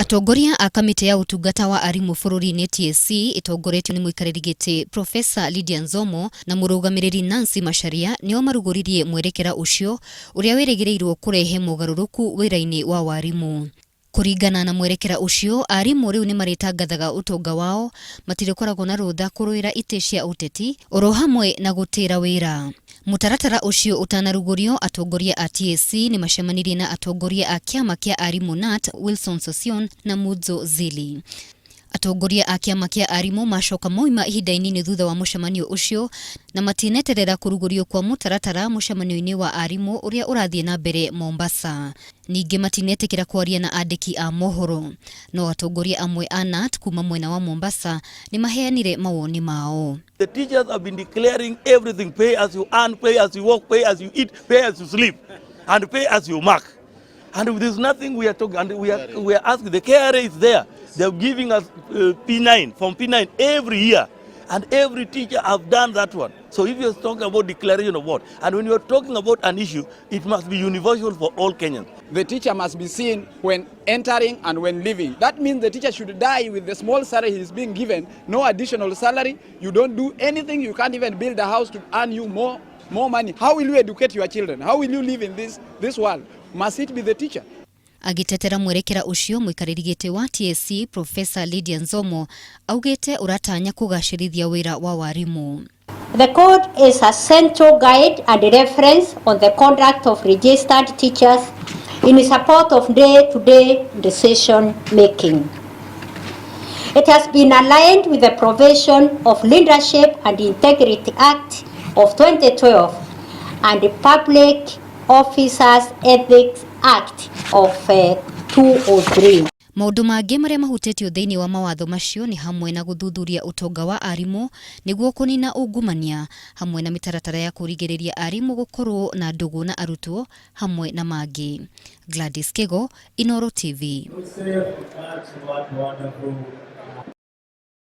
Atongoria a kamĩtĩ ya ũtungata wa arimũ bũrũri-inĩ TSC ĩtongoretio nĩ mũikarĩri gĩtĩ Professor Lydia Nzomo na mũrũgamĩrĩri Nancy Macharia nĩo marugũririe mwerekera ũcio ũrĩa wĩrĩgĩrĩirwo kũrehe mogarũrũku wĩra-inĩ wa warimũ. Kũringana na mwerekera ũcio, arimũ rĩu nĩmarĩtangathaga ũtonga wao, matirĩkoragwo na rũtha kũrũĩra itĩ cia ũteti, oro hamwe na gũtĩra wĩra. Mũtaratara ũcio ũtanarugũrio, atongoria a TSC nĩmacemanirie na atongoria a kĩama kĩa arimũ KNUT, Wilson Sossion na Mudzo Zili. Atongoria a kĩama kĩa arimũ macoka moima ihinda inini thutha wa mũcemanio ũcio na matineterera kũrugũrio kwa mũtaratara mũcemanio-inĩ wa arimũ ũrĩa ũrathiĩ na mbere Mombasa. Ningĩ matinetĩkĩra kwaria na andĩki a mohoro. No atongoria amwe a KNUT kuma mwena wa Mombasa nĩmaheanire mawoni mao. The teachers have been declaring everything, pay as you earn, pay as you work, pay as you eat, pay as you sleep, and pay as you mark. And there's nothing we are talking, and we are asking, the KRA is there. They're giving us P9, from P9 every year. And every teacher have done that one. So if you're talking about declaration of what, and when you're talking about an issue, it must be universal for all Kenyans. The teacher must be seen when entering and when leaving. That means the teacher should die with the small salary he is being given, no additional salary. You don't do anything. You can't even build a house to earn you more money. How will you educate your children? How will you live in this world? Must it be the teacher? Agĩtetera mwerekera ũcio, mũikarĩri gĩtĩ wa TSC Professor Lydia Nzomo augĩte ũratanya kũgacĩrithia wĩra wa warimũ. The code is a central guide and reference on the conduct of registered teachers in support of day-to-day decision making. It has been aligned with the provision of Leadership and Integrity Act of 2012 and the Public Officers Ethics Act of 2003. Maũndũ mangĩ marĩa mahutĩtio thĩinĩ wa mawatho macio nĩ hamwe na gũthuthuria ũtonga wa arimũ nĩguo kũnina ungumania, hamwe na mĩtaratara ya kũrigĩrĩria arimũ gũkorwo na ndũgũ na arutwo, hamwe na mangĩ. Gladys Kigo, Inooro TV. What wonderful.